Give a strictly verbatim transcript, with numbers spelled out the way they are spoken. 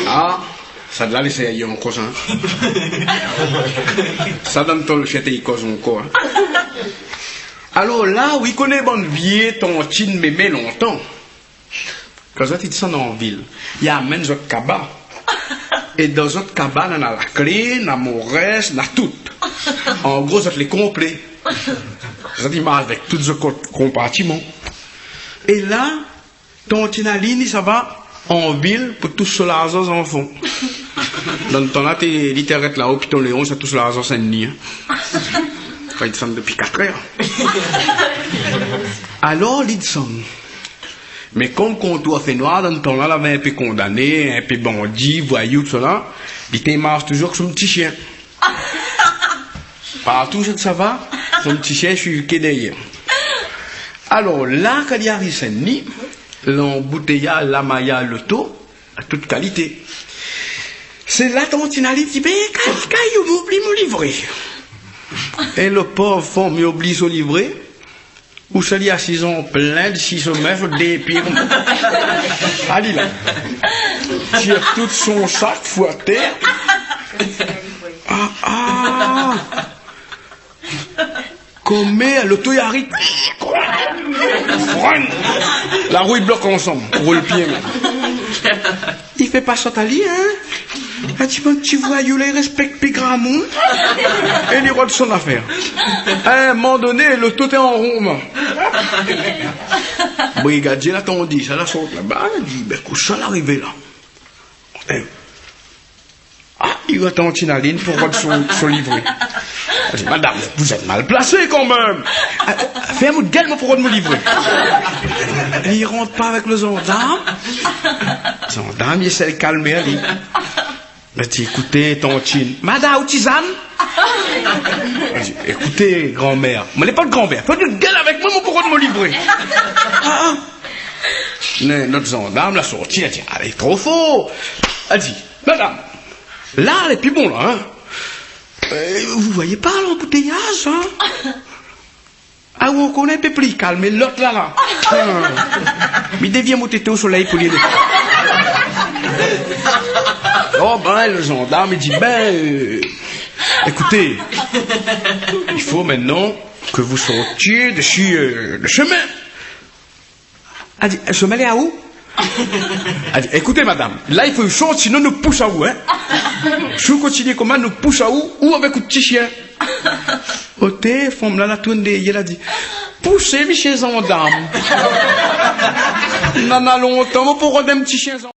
Ah, sa la lé sérié ankor sa, in. Sa dan ton lo shien té i koz ankor, in. Alor la, ou i koné bann vié tantine mémé lontan. Kan zot i désann an vil, i amenn zot kaba. É dan zot kaba, na, na laklé, na morès, na tout. An gro, zot lé konplé. Zot i marsh avèk tout zot kon-, konpartiman. É la, tantine Aline i sava an vil pou tous son larzan zanfan. Dan tan la, té, li té arèt la-o, Piton Léon, sa tous larzan Sin-Dni, in. Kan i désann dopi katrèr. Alor, li désann. Mé kom kontoir fénoir, dan tan la, lavé inpé kondané, inpé bandi, voiyou, tousala, li té marsh touzour èk son ti shien. Partou ousa li sava, son ti shien i suiv ké dèryèr. Alor, la, kan li ariv Sin-Dni, lanboutéyaz, lamayaz, loto, a tout kalité. Sé la tantine Aline i di, "Bé, kay, kay, ou oubli mon livré." É lo pov fanm i oubli son livré. Ousa li asiz an plin, si son mèf, dé pié konmsa. Alé la. Tir tout son sak, fout atèr. Ah, ah. Koméla, loto i ariv. Fran. La rou i blok ansanm, roul pié. I fé pa sot ali, in. La di, bann ti voiyou la, i rèspèk pi gramoun. É li rod son afèr. A in moman doné, loto té an ron, moin. Brigadié la tandi sa, la sort laba, la di, "Bé, kosa la arivé la?" É, ah, i oi tantine Aline pou rod son, son livré. La di, "Madame, vous êtes mal placée quand même. Ah, fé in mout gèl, moin, pou rod mon livré." Li rant pa avèk lo zandarm. Zandarm i éséy kalmé ali. La di, "Ékouté, tantine." "Madame, ou tizane?" La di, "Ékouté, granmèr, moin lé pa granmèr. Fé in mout gèl avèk moin, moin pou rod mon livré." Ah, ah. Néna in ot zandarm la sorti, la di, "Ah, lé tro for." La di, "Madame, la lé pi bon la, in. Euh, vous voyez pas l'embouteillage, hein ? Ah, ou koné, pé pli kalm, mé lot la, la. Ah. Mi dévié mon tété o solèy pou li." Oh, bin, lo zandarm i di, "Bin, euh, écoutez, il faut maintenant que vous sortiez de ce, euh, le chemin." La di, "Somin lé aou?" La di, "Écoutez, madame, là, il faut une chance, sinon nou pous aou, hein. Si ou kontinié konmsa, nou pous aou, ou avèk out ti shien." Oté, fanm la, la tourn dèryèr, la di, "Pousé, mésyé zandarm. Nana lontan moin pou rod in ti shien zandarm."